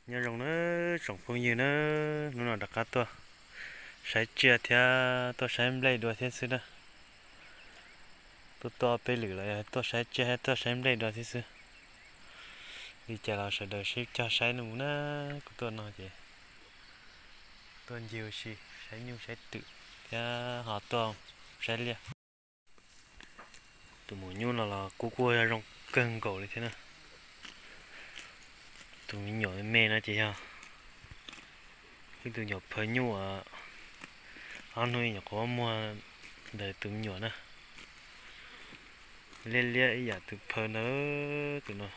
Nyob zoo na tsoom phooj ywg na, hnub no rov qab tuaj saib tsiaj thiab tuaj saib nplej dua thiab xwb na. Tuaj tuaj peb lwm los yog tuaj saib tsiaj thiab tuaj saib nplej dua thiab xwb. Li cas los sawv daws sib cog saib no mus na, kuv tuaj no ces tuaj ncig ua si saib nyuj saib twm thiab ho tuaj saib liaj. Tus maum nyuj no los kuj kuj yog zoo kawg nkaus li thiab na. Tus me nyuam me no ces yog ib tug nyuam phaw nyuj, ob hnub nyuam qhuav muag ntawm tus me nyuam na. Liab liab ib yam tus phaw ntawd tus no.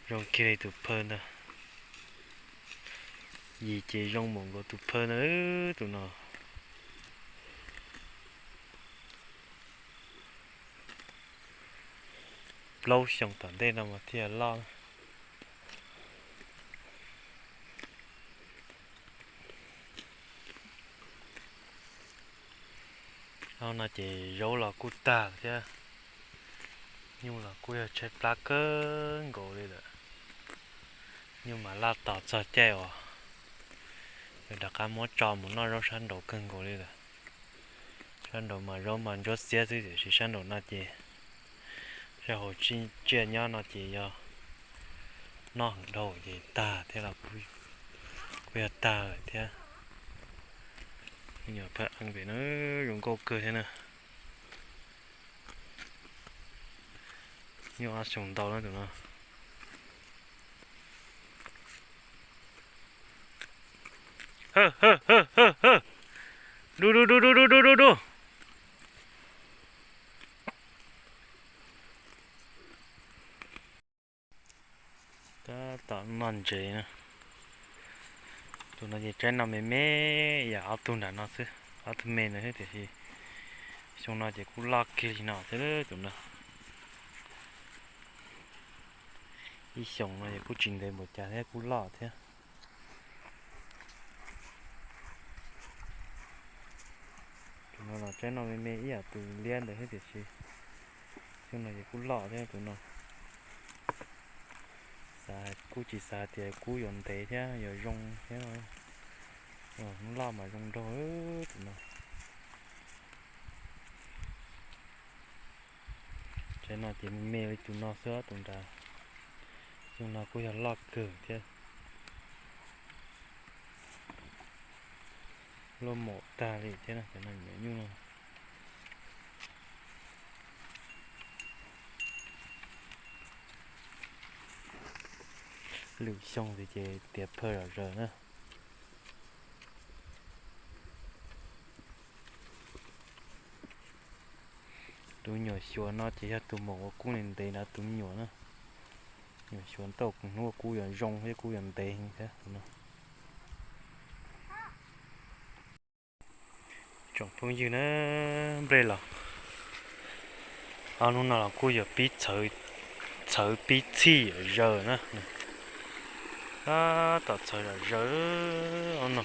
Zoo kiag li tus phaw ntawd. Yim ces zoo npaum nkaus tus phaw ntawd tus no. Plaub xyoos tom ntej no mas thiaj loj. Ob no ces zaub los kuj tag thiab, nyuj los kuj yog tshaib plab kawg nkaus li lawm. Nyuj mas laj tos txog caij uas yuav rov qab muab tso mus noj zaub sab nraud kawg nkaus li lawm. Sab nraud mas zaub mas ntsuab xiab xwb tiam sis sab nraum no ces zaj hauv tsiaj nyob no ces yog noj heev dhau ces tag thiab los kuj yog tag lawm thiab. Nyuam phaw eev pem no zoo nkauj kawg thiab na. Nyuj ob xyoos ntau na tus no. Du du du du du du du du. Tab tom noj ntses na. Tus no ces tsaib no me me yam ob tug nram no xwb, ob tug me ntawd xwb tiam sis xyoo no ces kuj loj kiag li no thiab tus no. Ib xyoos no ces kuj tsis ntev npaum cas thiab kuj loj thiab. Tus no los tsaib no me me ib yam tus liab ntawd thiab tiam sis xyoo no ces kuj loj thiab tus no. Xav kuj tsis xav tias kub yuav ntev thiab yuav zoo thiab. Loj mas zoo nraug tus no. Tsaib no ces me me li tus no xwb tus nrad. Xyoo no kuj yog loj kawg thiab. Luaj maum tag li thiab no, cov no nyuam nyuj no. Lwm xyoo ces tiav phaw zom zaws na. Tus nyuam xyuas no ces yog tus maum uas kub ntev ntev na, tus me nyuam na. Nyuam xyuas tau hnub uas kub yuav zoo thiab kub yuav ntev thiab tus no. Tsoom phooj ywg na, nplej los ob hnub no los kuj yuav pib txhawv, txhawv pib txhij zom zaws na. Tab tom txhawv zom zaws no.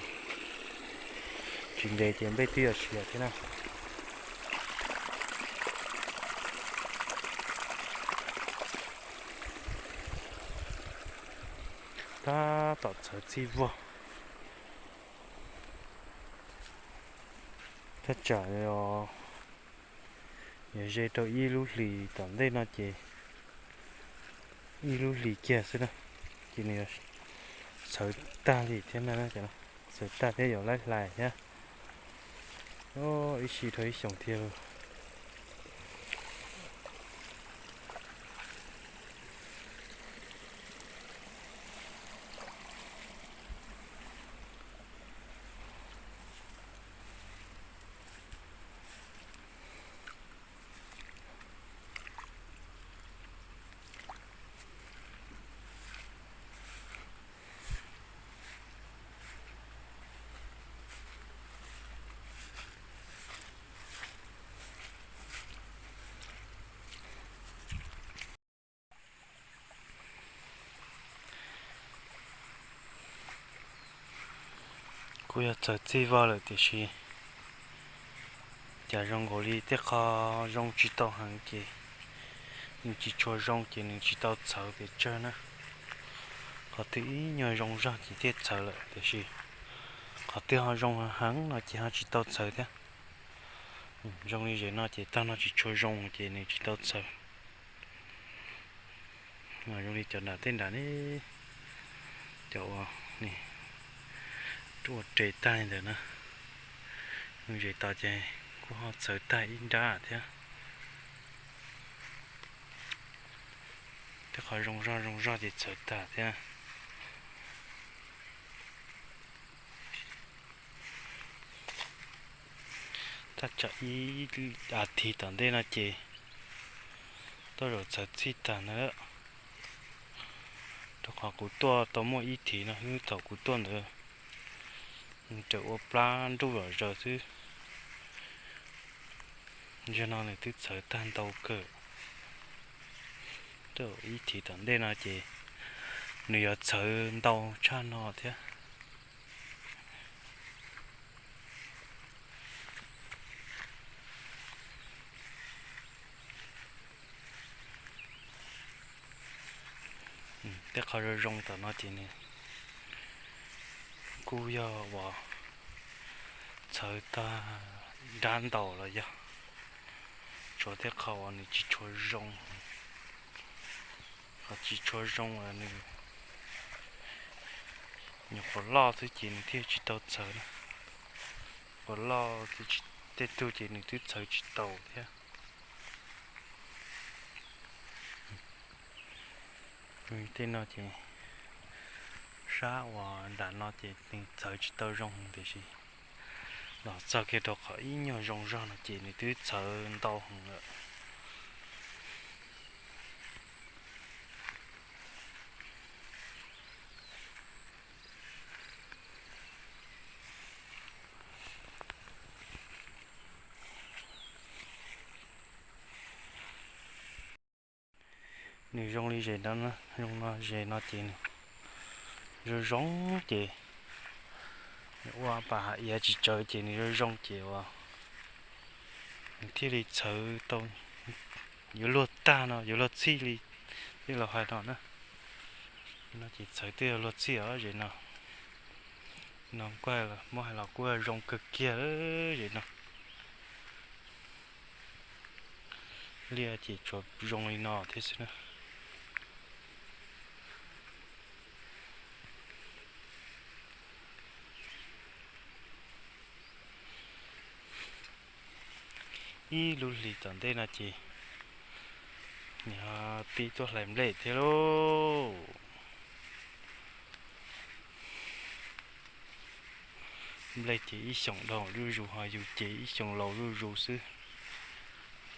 Tsis ntev ces nplej twb yuav siav thiab na. Tab tom txhawv txhij vog. Thaj tsam yog ze rau ib lub hlis tom ntej no ces ib lub hlis kiag xwb na, ces nws yuav txhawv tag li thiab na, txhawv tag thiab yuav laib hlais thiab. Ib sij dhau ib xyoos thiab. Kuj yog txhawv txhij vog lawm tiam sis cas zoo nkaus li tej qho zoo tsis tau heev ces nws tsis tshua zoo ces nws tsis tau txhawv pes tsawg na. Qhov twg ib nyuag zoo zog ces thiaj txhawv lawm, tiam sis qhov twg ho zoo heev no ces ho tsis tau txhawv thiab. Zoo li zem no ces tag no tsis tshua zoo ces nws tsis tau txhawv. Zoo li cov nram tej nram ne, cov uas ua res tag li ntawd na, zoo zem tos ces kuj ho txhawv tag ib nrab thiab. Tej qhov zoo zog zoo zog ces txhawv tag thiab. Thaj tsam ib as thiv tom ntej no ces tuaj zaum txhawv txhij tag ntawd lawm. Rau qhov kuv tuaj tau muaj ib thiv no xwb, thaum kuv tuaj ntawd nws tseem ua plab nruj zom zaws xwb. Zaum no nws twb txhawv tag ntau kawg. Tuaj ib thiv tom ntej no ces nws yuav txhawv ntau tshaj no thiab. Tej qhov zoo zoo tom no ces nws kuj yog uas txhawv tag nrab ntau los yog, tshuav tej qhov uas nws tsis tshua zoo. Qhov tsis tshua zoo uas nws nyuam qhuav loj xwb ces nws thiaj tsis tau txhawv na. Qhuav loj tej tug ces nws twb txhawv tsis tau thiab. Tej no ces sab uas nram no ces nws txhawv tsis tau zoo, tiam sis los txog kiag rau qhov ib nyuag zoo zog no ces nws twb txhawv ntau heev lawm. Nws zoo li zes no, zoo no zes no ces nws zoo zoo ces nws ua pas hav iav tsis tsawv ces nws zoo zoo ces uas nws thiaj li txhawv tau, yuav luag tag no yuav luag txhij li tej laus hais no na. No ces txhawv twb yuav luag txhij os zes no. No kuj muab hais los kuj zoo kawg kiag zes no. Liaj ces tsuas zoo li no thiab xwb na. Ib lub hlis tom ntej no ces nws ho pib tuaj hlais nplej thiab lauj. Nplej ces ib xyoos dhau zuj zus, ho yus ces ib xyoos laus zuj zus xwb.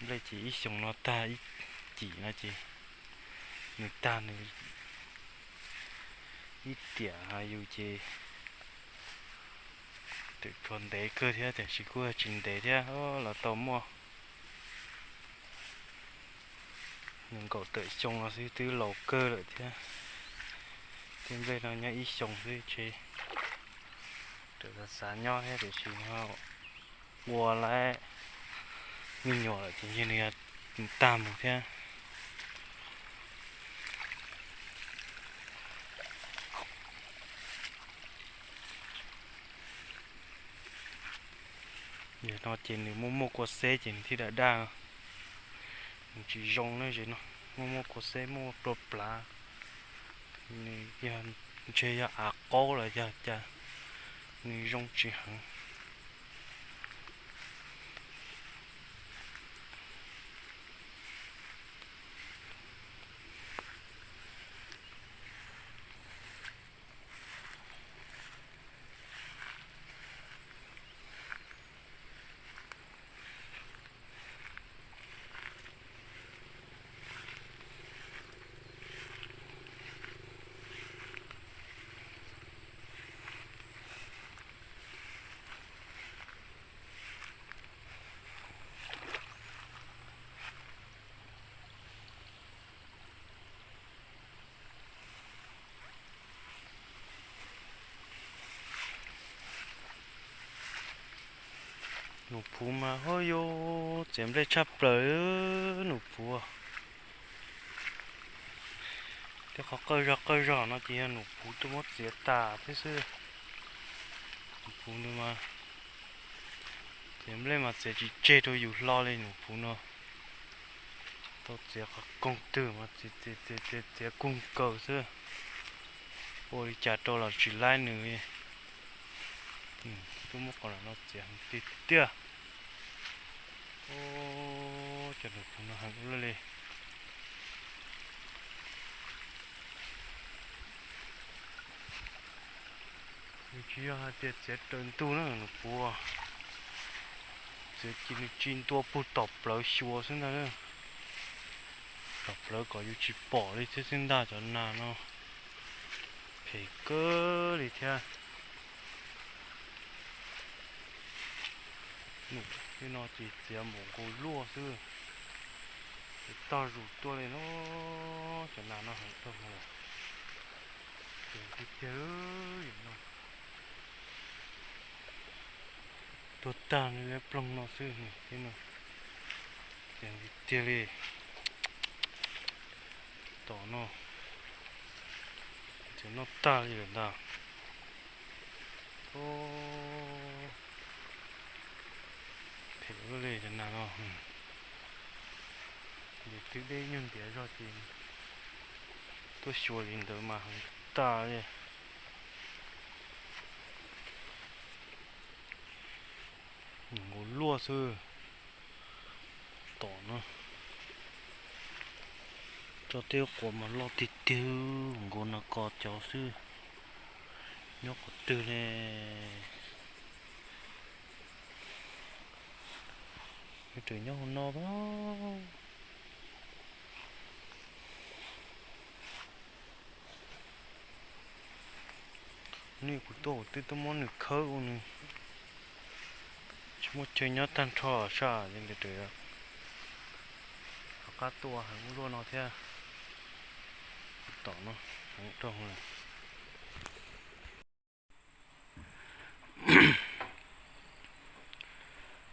Nplej ces ib xyoos no tag ib cim no ces nws tag nws ib tiam, ho yus ces twb tshuav ntev kawg thiab tiam sis kuj tsis ntev thiab los tau muaj nees nkaum tawm xyoo no xwb twb laus kawg lawm thiab. Tej nplej no nyob ib xyoos xwb ces tseem xav xav nyob thiab tiam sis ua lawm me nyuam lawm ces ntshe nws yuav tag mus thiab. Yog no ces nws muaj muaj kua xeb ces nws thiaj daj daj, nws tsis zoo na zes no. Muaj muaj kua xeb muaj plua plav, nws yog ntshe yog av qaub los yog cas, nws zoo tsis heev. Nus puv mas ho yuav txiav nplej tshaj plaws, nus puv. Tej qhov qawj zog qawj zog no ces yog num puv tuaj muab txiav tas thiab xwb. Num puv nws mas txiav nplej mas txiav tsis tseg rau yus hlo li num puv no. Tau txiav qhov koog twg mas txiav txiav txiav txiav koog kaws xwb. Ua li cas rau los tsis laib nws li. Tuaj muab qhov no txiav heev tiag tiag. Cov num puv no heev ua luaj li. Nws tsis yog hais tias txiav raws ntug na num puv, txiav ces nws tsis ntua puag tom plawv xyuas xwb ntag. Tom plawv kom yus tsis pom li thiab xwb ntag cov nas no. Phem kawg li thiab. Num tej no ces txiav npaum nkaus luaj xwb, ces tog zus tuaj li no. Cov nas no heev tag lawm, tiag tiag no. Tuag tag li ploog no xwb, tiag tiag li. Tom no, txiav noj tag li lawm ntag. Phem ua luaj li cov nas no. Ces twb deb nyuag ntiav zog ces tuaj xyuas li ntawd mas heev tag li. Nkaus luaj xwb. Tom no, tso tej quav mas loj tiag tiag, nkaus nas kos cov xwb. Nyob qhov twg ne? Nws tseem nyob hauv no pab. Nws kuv tuaj kuv twb tuaj muab nws khawb ua nws tsis muaj chaw nyob tag nrho saj, rov qab tuaj heev luaj no thiab. Tom no heev rau lawm.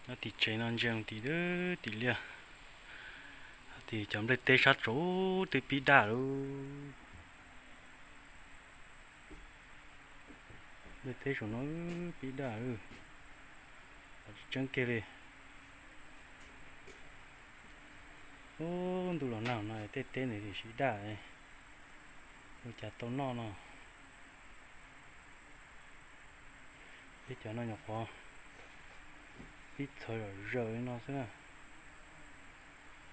Nyob tim tsev no ntsia tim, tim liaj, tim cov nplej teb sab tsaus twb pib daj lawm. Nplej teb saum no pib daj lawm, tsis tseeb kiag li. Ub, ntuj los nag no tej teb ntawd tiam sis daj, ua cas tau noj no. Peb cov no nyuam qhuav pib txhawv zom zaws li no xwb na.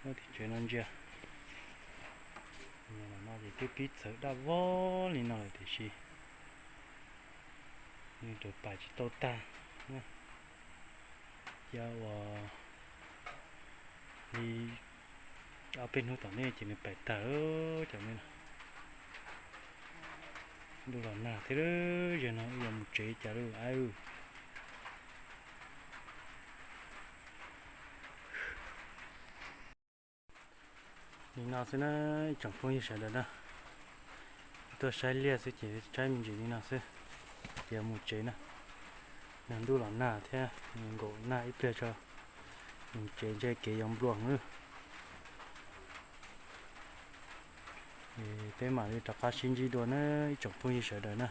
Nyob tim tsev no ntsia, no ces twb pib txhawv daj vog li no lawm tiam sis nws tseem pais tsis tau tag. Cia ua li ob peb hnub tom ntej ces nws pais tag lawm cov me no. Ntuj los nag thiab, zaum no wb yuav mus tsev cas lawm aib. Li no xwb na, ib tsoom phooj ywg sawv daws na, tuaj saib liaj xwb ces saib me ntsis li no xwb, ces mus tsev na. Nag ntuj los nag thiab, nkaum nag ib pliag tso, mus tsev ntshe kev yuav nplua heev. Peb mam li rov qab sib ntsib dua na ib tsoom phooj ywg sawv daws na.